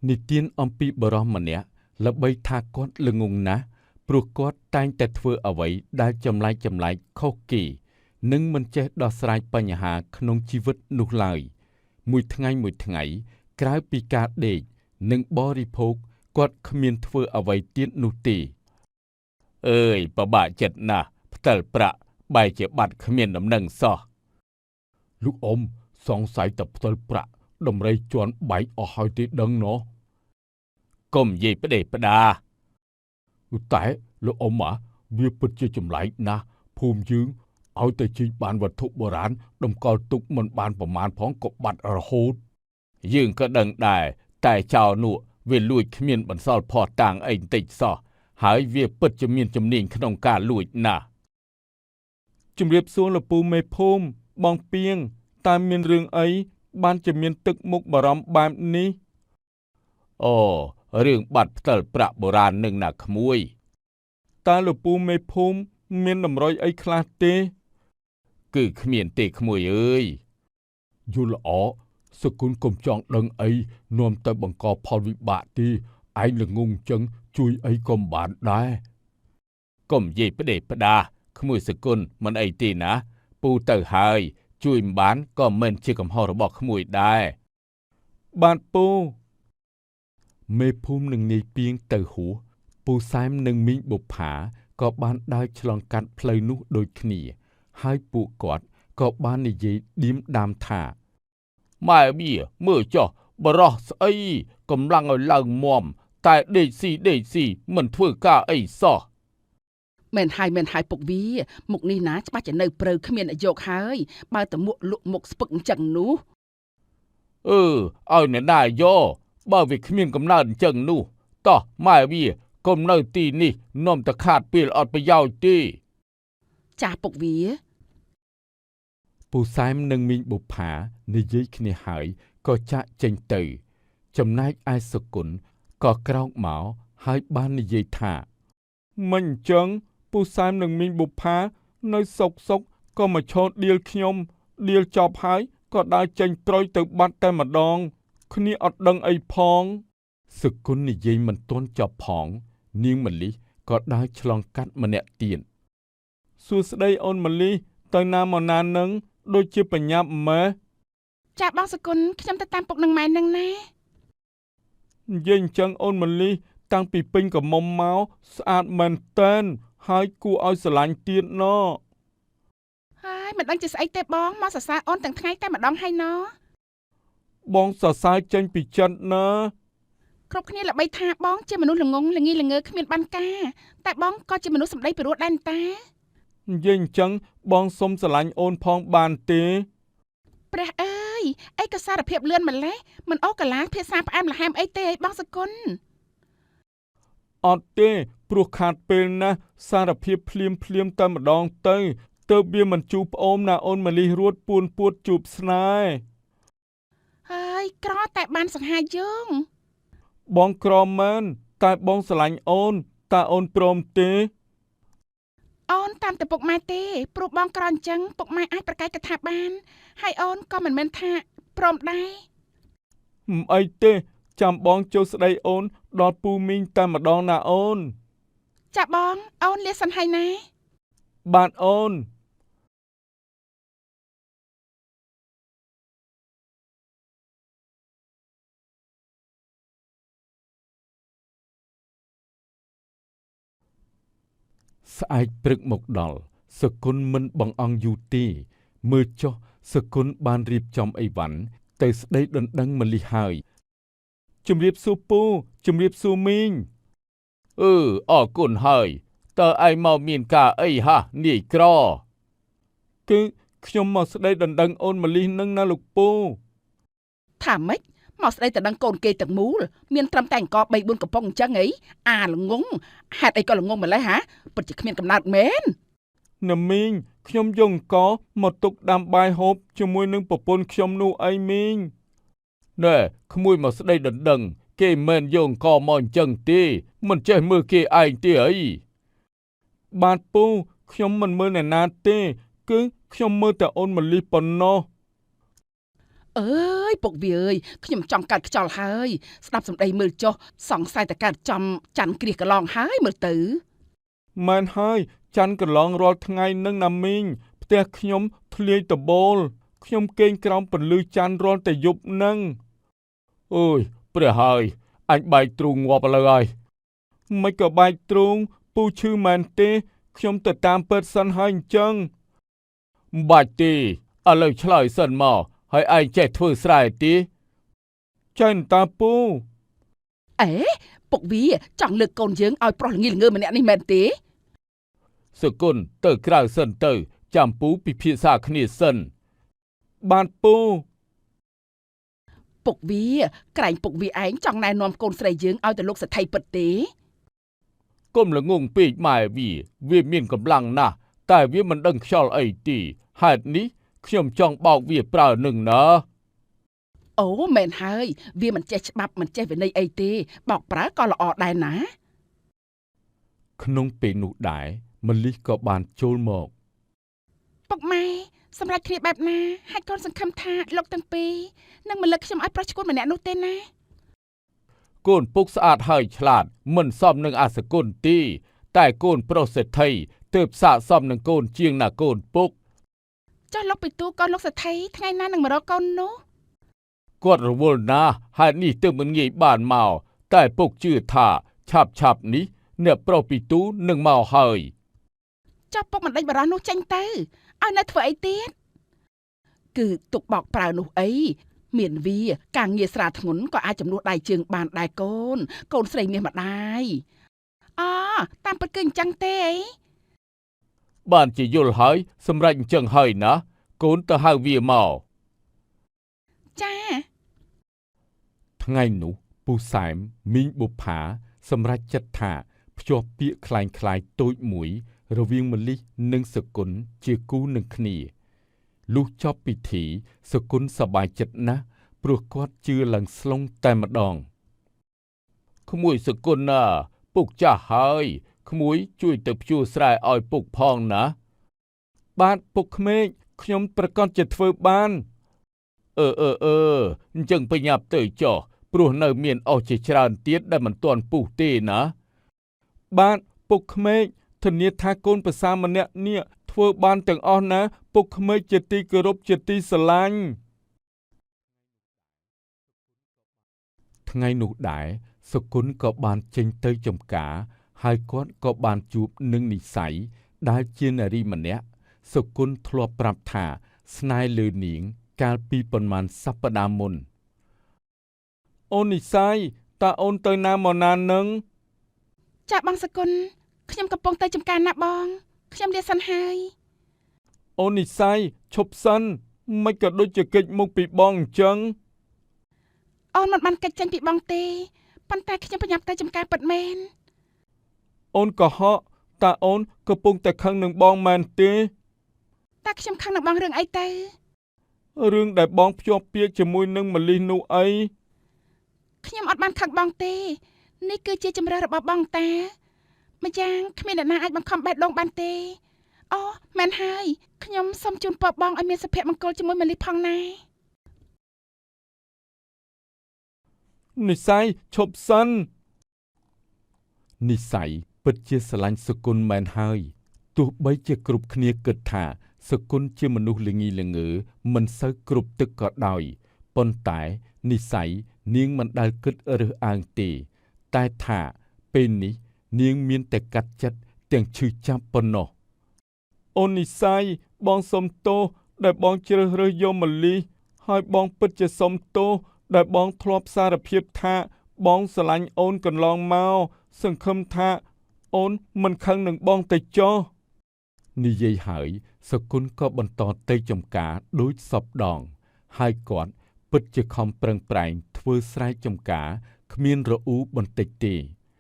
និទានអំពីបុរសម្នាក់ល្បីថាគាត់ល្ងង់ណាស់ព្រោះគាត់តែងតែធ្វើអ្វីដែលចម្លែកៗខុសគេ និងមិនចេះដោះស្រាយបញ្ហាក្នុងជីវិតនោះឡើយមួយថ្ងៃមួយថ្ងៃក្រៅពីការដេកនិងបរិភោគគាត់គ្មានធ្វើអ្វីទៀតនោះទេអើយពិបាកចិត្តណាស់ផ្តិលប្រាក់បែរជាបាត់គ្មានដំណឹងសោះលោកអ៊ំសង្ស័យតែផ្តិលប្រាក់ដំរីជន់បែកអស់ហើយទេដឹងណោះកុំនិយាយផ្ដេសផ្ដាតែលោកអ៊ំអាវាពិតជាចម្លែកណាស់ភូមិយើងឲ្យតែជីកបានវត្ថុបុរាណតម្កល់ទុកមិនបានប្រមាណផងក៏បាត់រហូតយើងក៏ដឹងដែរតែចោលនោះវាលួចគ្មានបន្សល់ភស្តុតាងអីបន្តិចសោះហើយវាពិតជាមានជំនាញក្នុងការលួចណាស់ជំរាបសួរលោកពូមេភូមិបងពីងតើមានរឿងអីបានជាមានទឹកមុខបារម្ភបែបនេះអូរឿងបាត់ផ្តិលប្រាក់បុរាណនឹងណាក្មួយតើលោកពូមេភូមិមានតម្រុយអីខ្លះទេគឺគ្មានទេក្មួយអើយយល់ល្អសគុណកុំចង់ដឹងអីនាំទៅបង្កផលវិបាកទេឯងល្ងងចឹងជួយអីក៏មិនបានដែរកុំនិយាយផ្ដេសផ្ដាសក្មួយសគុណមិនអីទេណាពូទៅហើយជួយមិនបានក៏មិនជាកំហុសរបស់ក្មួយដែរបាទពូមេភូមិនឹងនាយពីងទៅហួសពូសែមនិងមីងបុប្ផាក៏បានដើរឆ្លងកាត់ផ្លូវនោះដូចគ្នាហើយពួកគាត់ក៏បាននិយាយឌៀមដាមថាម៉ែបៀមើលចុះបរោះស្អីកម្លាំងឲ្យឡើងមាំតែដេកស៊ីដេកស៊ីមិនធ្វើការអីសោះ មែនហើយមែនហើយពុកវាមុខនេះណាច្បាស់ជានៅព្រៅគ្មានអាយកហើយបើតមួកលក់មុខស្ពឹកអញ្ចឹងនោះអឺឲ្យអ្នកណាយកបើវាគ្មានកំណើតអញ្ចឹងនោះតោះម៉ែវាកុំនៅទីនេះនាំតែខាតពេលអត់ប្រយោជន៍ទេចាស់ពុកវាពូសែមនិងមីងបុប្ផានិយាយគ្នាហើយក៏ចាក់ចេញទៅ ចំណែកឯសុគន្ធក៏ក្រោកមកហើយបាននិយាយថាមិនអញ្ចឹងពូសែមនិងមីងបុប្ផានៅសុកសុកក៏មកឈរដៀលខ្ញុំដៀលចប់ហើយក៏ដើរចេញប្រុយទៅបាត់តែម្ដងគ្នាអត់ដឹងអីផងសុគន្ធនិយាយមិនទាន់ចប់ផងនាងមលិះក៏ដើរឆ្លងកាត់ម្នាក់ទៀតសួស្តីអូនមលិះទៅណាមកណានឹងដូចជាបញ្ញាប់ម៉េះ ចាបងសគុណខ្ញុំទៅតាមពុកនឹងម៉ែនឹងណានិយាយអញ្ចឹងអូនមលិះតាំងពីពេញក្រមុំមកស្អាតមែនតែនហើយគួរឲ្យស្រឡាញ់ទៀតណហើយមិនដឹងជាស្អីទេបងមកសរសើរអូនទាំងថ្ងៃតែម្ដងហើយណបងសរសើរចេញពីចិត្តណាគ្រប់គ្នាល្បីថាបងជាមនុស្សល្ងងល្ងីល្ងើគ្មានបានការតែបងក៏ជាមនុស្សសម្ដីពិរោះដែរតានិយាយអញ្ចឹងបងសុំស្រឡាញ់អូនផងបានទេព្រះអើយអីក៏សារភាពលឿនម្លេះមិនអូកាឡាភាសាផ្អែមល្ហែមអីទេអីបងសគុណអត់ទេព្រោះខាតពេលណាស់សារភាពភ្លាមភ្លាមតែម្ដងទៅទើបវាមិនជួបប្អូនណាអូនមលិះរួតពួនពួតជួបស្នេហ៍ហើយក្រតែបានសង្ហាយើងបងក្រមែនតែបងស្រឡាញ់អូនតើអូនព្រមទេអូនតាមតែពុកម៉ែទេព្រោះបងក្រអញ្ចឹងពុកម៉ែអាចប្រកែកកថាបានហើយអូនក៏មិនមែនថាព្រមដែរមិនអីទេចាំបងចូលស្ដីអូនដល់ពូមីងតែម្ដងណាអូនចាបងអូនលាសិនហើយណាបាទអូនស្អែកព្រឹកមកដល់សគុណមិនបង្អង់យូរទេមើលចុះសគុណបានរៀបចំអីវ៉ាន់ទៅស្ដីដណ្ដឹងមលិះហើយជំរាបសួរពូជំរាបសួរមីងអឺអរគុណហើយតើឯងមកមានការអីហ่ะនាយក្រគឺខ្ញុំមកស្ដីដណ្ដឹងអូនមលិះនឹងណាលោកពូថាម៉េចមកស្ដីដណ្ដឹងកូនគេទាំងមូលមានត្រឹមតែអង្គ3 4កំប៉ុងអញ្ចឹងអីអាល្ងងហេតុអីក៏ល្ងងម្លេះហាពិតជាគ្មានកំណើតមែនណាមីងខ្ញុំយកអង្គមកទុកដាំបាយហូបជាមួយនឹងប្រពន្ធខ្ញុំនោះអីមីងណែក្មួយមកស្ដីដណ្ដឹងគេមិនយកអង្គមកអញ្ចឹងទេមិនចេះមើលគេឯងទេអីបាទពូខ្ញុំមិនមើលអ្នកណាទេគឺខ្ញុំមើលតែអូនមលិះប៉ុណ្ណោះ អើយពុកវាអើយខ្ញុំចង់កាត់ខ្យល់ហើយស្ដាប់សម្ដីមើលចុះសង្ស័យតែកាត់ចំច័ន្ទគ្រាសកន្លងហើយមើលទៅ មែនហើយច័ន្ទកន្លងរាល់ថ្ងៃនឹងណាមីងផ្ទះខ្ញុំធ្លាយដបូលខ្ញុំគេងក្រោមពន្លឺច័ន្ទរាល់តែយប់នឹងអើយព្រះហើយអញបែកទ្រូងងាប់ឥឡូវហើយមិនក៏បែកទ្រូងពូឈឺមែនទេខ្ញុំទៅតាមពេទ្យសិនហើយអញ្ចឹងមិនបាច់ទេឥឡូវឆ្លើយសិនមកហើយឯងចេះធ្វើស្រែទេចេះតាពូ អេពុកវាចង់លើកកូនយើងឲ្យប្រុសល្ងីល្ងើម្នាក់នេះមែនទេ សុគន្ធទៅក្រៅសិនទៅ ចាំពូពិភាក្សាគ្នាសិនបាទពូ ពុកវាក្រែងពុកវាឯងចង់ណែនាំកូនស្រីយើងឲ្យទៅលោកសេដ្ឋីពិតទេ កុំល្ងងពេកម៉ែវាវាមានកម្លាំងណាស់តែវាមិនដឹងខ្យល់អីទេហេតុនេះខ្ញុំចង់បោកវាប្រើនឹងណា អូមែនហើយវាមិនចេះច្បាប់មិនចេះវិន័យអីទេបោកប្រើក៏ល្អដែរណា ក្នុងពេលនោះដែរមលិះក៏បានចូលមក ពុកម៉ែសម្រាប់គ្នាបែបណាហើយកូនសង្ឃឹមថាលោកទាំងពីរនឹងមិនលើកខ្ញុំឲ្យប្រុសឈួនម្នាក់នោះទេណា កូនពុកស្អាតហើយឆ្លាតមិនសមនឹងអសគុណទេតែកូនប្រុសសេដ្ឋីទើបស័កសមនឹងកូនជាងណាកូនពុក ចុះលោកពីទូកូនលោកសេដ្ឋីថ្ងៃណានឹងមករកកូននោះ គាត់រវល់ណាស់ហេតុនេះទើបមិនងាយបានមកតែពុកជឿថាឆាប់ឆាប់នេះអ្នកប្រុសពីទូនឹងមកហើយ ចុះពុកមិនដេញបរោះនោះចេញទៅឲ្យនៅធ្វើអីទៀតគឺទុកបោកប្រើនោះអីមានវាការងារស្រាលធ្ងន់ក៏អាចចំនួនដៃជើងបានដែរកូន កូនស្រីមាសម្ដាយអូតាមពិតគឺអញ្ចឹងទេអី បានជាយល់ហើយសម្រាប់អញ្ចឹងហើយណាកូនទៅហៅវាមក ចា ថ្ងៃនោះពូសែមមីងបុប្ផាសម្រាប់ចិត្តថាភ្ជាប់ពាក្យคล้ายៗតូចមួយ រវាងមលិះនិងសគុណជាគូនឹងគ្នាលុះចប់ពិធីសគុណសប្បាយចិត្តណាស់ព្រោះគាត់ជឿឡើងស្លុងតែម្ដងក្មួយសគុណណាពុកចាស់ហើយក្មួយជួយទៅភ្ជួរស្រែឲ្យពុកផងណាបាទពុកក្មេកខ្ញុំប្រកាសជាធ្វើបានអឺអឺអឺអញ្ចឹងបញ្ញាប់ទៅចុះព្រោះនៅមានអស់ជាច្រើនទៀតដែលមិនទាន់ពុះទេណាបាទពុកក្មេកធានាថាកូនប្រសាម្នាក់នេះធ្វើបានទាំងអស់ណាពុកក្មេកជាទីគោរពជាទីស្រឡាញ់ថ្ងៃនោះដែរសុគន្ធក៏បានចេញទៅចំការហើយគាត់ក៏បានជួបនឹងនិស័យដែលជានារីម្នាក់សុគន្ធធ្លាប់ប្រាប់ថាស្នេហ៍លើនាងកាលពីប៉ុន្មានសប្តាហ៍មុនអូននិស័យតើអូនទៅណាមកណានឹង ចាបងសគុណខ្ញុំកំពុងទៅចំការណាបងខ្ញុំលាសិនហើយ អូននិស័យឈប់សិនមិនក៏ដូចជាកិច្ចមុខពីបងអញ្ចឹង អូនមិនបានកិច្ចចេញពីបងទេប៉ុន្តែខ្ញុំប្រញាប់ទៅចំការពិតមែន អូនកុហកតើអូនកំពុងតែខឹងនឹងបងមែនទេ តើខ្ញុំខឹងនឹងបងរឿងអីទៅ រឿងដែលបងភ្ជាប់ពាក្យជាមួយនឹងមលិះនោះអី ខ្ញុំអត់បានខឹងបងទេនេះគឺជាជំរើសរបស់បងតាម្យ៉ាងគ្មានអ្នកណាអាចបង្ខំបេះដូងបានទេអូមែនហើយខ្ញុំសូមជូនពរបងឲ្យមានសុភមង្គលជាមួយមលិះផងណា និស័យឈប់សិននិស័យពិតជាស្រឡាញ់សុគន្ធមែនហើយទោះបីជាគ្រប់គ្នាគិតថាសុគន្ធជាមនុស្សល្ងីល្ងើមិនសូវគ្រប់ទឹកក៏ដោយប៉ុន្តែនិស័យនាងមិនដែលគិតរើសអើងទេតែថាពេលនេះនាងមានតែកាត់ចិត្តទាំងឈឺចាប់ប៉ុណ្ណោះអូននិស័យបងសុំទោសដែលបងជ្រើសរើសយកមលិះហើយបងពិតជាសុំទោសដែលបងធ្លាប់សារភាពថាបងស្រឡាញ់អូនកន្លងមកសង្ឃឹមថាអូនមិនខឹងនឹងបងទៅចុះនិយាយហើយសុគន្ធក៏បន្តទៅចំការដូចសពដងហើយគាត់ពិតជាខំប្រឹងប្រែងធ្វើស្រែចំការគ្មានរអ៊ូបន្តិចទេ